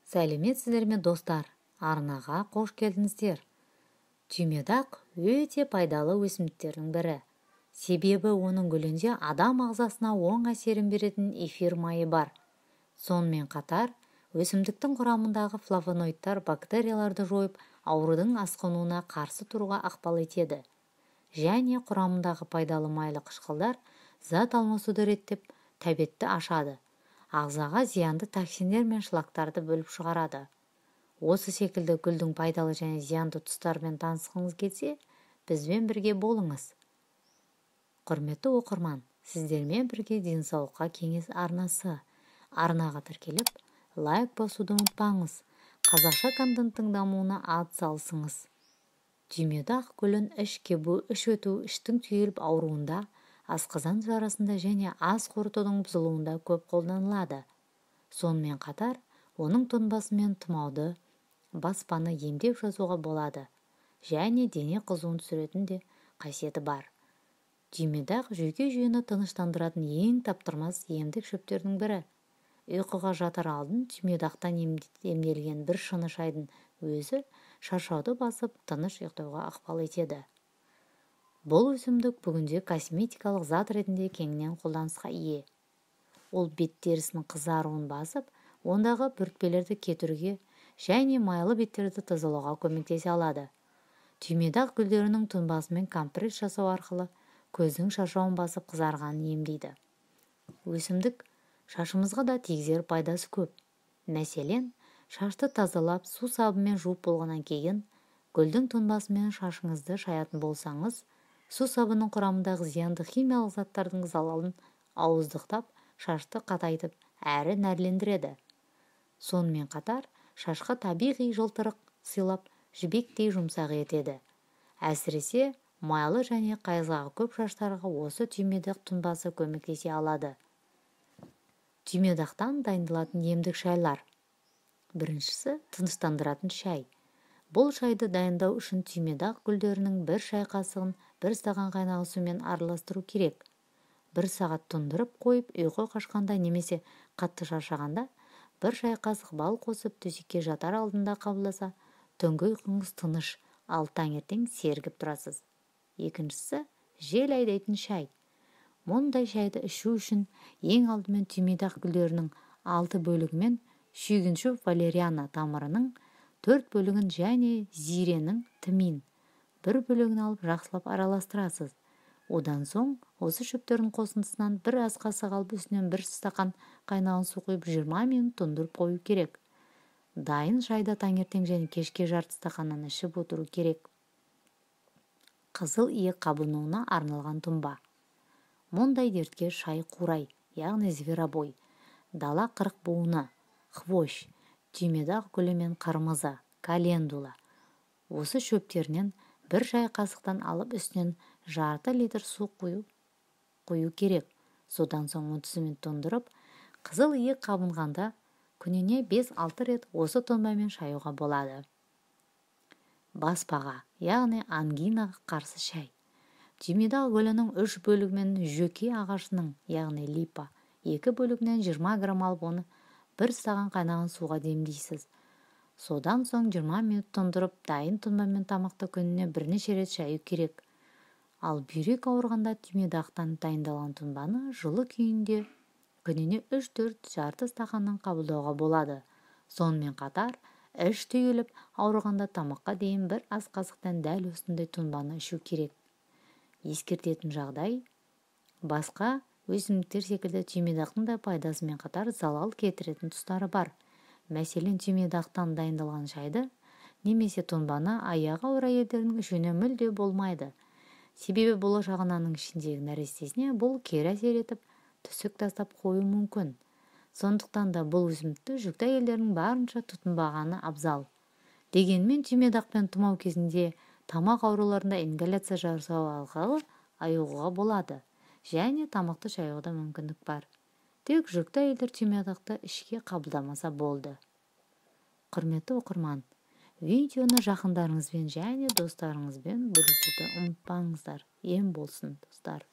Сәлеметсіздер ме, достар? Арнаға қош келдіңіздер. Түймедақ өте пайдалы өсімдіктердің бірі. Себебі оның гүлінде адам ағзасына оң әсерін беретін эфир майы бар. Сонымен қатар, өсімдіктің құрамындағы флавоноидтар бактерияларды жойып, аурудың асқынуына қарсы тұруға ықпал етеді. Және құрамындағы пайдалы майлы қышқылдар зат алмасуды реттеп, тәбетті ашады. Ағзаға зиянды токсиндер мен шлактарды бөліп шығарады. Осы секілді гүлдің пайдалы және зиянды тұстарымен танысқыңыз келсе, бізбен бірге болыңыз. Құрметті оқырман, сіздермен бірге Денсаулыққа кеңес арнасы. Арнаға тіркеліп, лайк басуды ұмытпаңыз. Қазақша контенттің дамуына ат салысыңыз. Түймедақ гүлін іш кебу, іш өту, іштің түйіліп ауруында, асқазан жарасында және ас қорытудың бұзылуында көп қолданылады. Сонымен қатар, оның тұнбасымен тұмауды, баспаны емдеп жазуға болады және дене қызуын түсіретін де қасиеті бар. Түймедақ жүйке жүйені тыныштандыратын ең таптырмас емдік шөптердің бірі. Ұйқыға жатар алдын түймедақтан емделген бір шыны шайдың өзі шаршауды басып, тыныш ұйықтауға ықпал етеді. Бұл өсімдік бүгінде косметикалық зат ретінде кеңінен қолданысқа ие. Ол бет терісінің қызаруын басып, ондағы бүртпелерді кетіруге және майлы беттерді тазалауға көмектесе алады. Түймедақ гүлдерінің тұнбасымен компресс жасау арқылы көздің шаршауын басып, қызарғанын емдейді. Өсімдік шашымызға да тигізер пайдасы көп. Мәселен, шашты тазалап, су сабынмен жуып болғаннан кейін гүлдің тұнбасымен шашыңызды шаятын болсаңыз, су сабынның құрамындағы зиянды химиялық заттардың залалын ауыздықтап, шашты қатайтып, әрі нәрлендіреді. Сонымен қатар, шашқа табиғи жылтырық сыйлап, жібектей жұмсақ етеді. Әсіресе, майлы және қайызғағы көп шаштарға осы түймедақ тұнбасы көмектесе алады. Түймедақтан дайындалатын емдік шайлар. Біріншісі тыныштандыратын шай. Бұл шайды дайындау үшін түймедақ гүлдерінің бір шай қасығын бір стақан қайнаған сумен араластыру керек. Бір сағат тұндырып қойып, ұйқы қашқанда немесе қатты шаршағанда бір шай қасық бал қосып төсекке жатар алдында қабылдаса, түнгі ұйқыңыз тыныш, ал таңертең сергіп тұрасыз. Екіншісі жел айдайтын шай. Мұндай шайды ішу үшін ең алдымен түймедақ гүлдерінің 6 бөлігімен шүйгіншөп валериана тамырының 4 бөлігін және зиренің тмин бір бөлігін алып жақсылап араластырасыз. Одан соң осы шөптердің қосындысынан бір ас қасық алып, үстінен бір стақан қайнаған су құйып 20 минут тұндырып қою керек. Дайын шайды таңертең және кешке жарты стақаннан ішіп отыру керек. Қызыл иек қабынуына арналған тұнба. Мұндай дертке шай қурай, яғни зверобой, дала қырық буыны, хвощ, түймедақ гүлі мен қырмызы, календула. Осы шөптерінен бір шай қасықтан алып, үстінен жарты литр су құю керек. Содан соң 30 минут тондырып, қызыл иек қабынғанда күніне 5-6 рет осы тұнбамен шаюға болады. Баспаға, яғни ангинаға қарсы шай. Түймедақ гүлінің 3 бөлігімен жөке ағашының, яғни липа, 2 бөлігінен 20 грамм алып, оны бір стақан қайнаған суға демдейсіз. Содан соң 20 минут тұндырып, дайын тұнбамен тамақты күніне бірнеше рет шаю керек. Ал бүйрек ауырғанда түймедақтан дайындалған тұнбаны жылы күйінде күніне 3-4 жарты стақаннан қабылдауға болады. Сонымен қатар, іш түйіліп ауырғанда тамаққа дейін бір ас қасықтан дәл осындай тұнбаны ішу керек. Ескертетін жағдай, басқа өсімдіктер секілді түймедақтың да пайдасымен қатар залал кетіретін тұстары бар. Мәселен, түймедақтан дайындалған шайды немесе тұнбаны аяғы ауыр әйелдердің ішуіне мүлде болмайды. Себебі болашақ ананың ішіндегі нәрестесіне бұл кері әсер етіп, түсік тастап қоюы мүмкін. Сондықтан да бұл өсімдікті жүкті әйелдердің барынша тұтынбағаны абзал. Дегенмен түймедақ пен тұмау кезінде тамақ ауруларында ингаляция жасау арқылы айығуға болады және тамақты шаюға да мүмкіндік бар. Тек жүкті әйелдер түймедақты ішке қабылдамаса болды. Құрметті оқырман, видеоны жақындарыңызбен және достарыңызбен бөлісуді ұмытпаңыздар. Ем болсын, достар.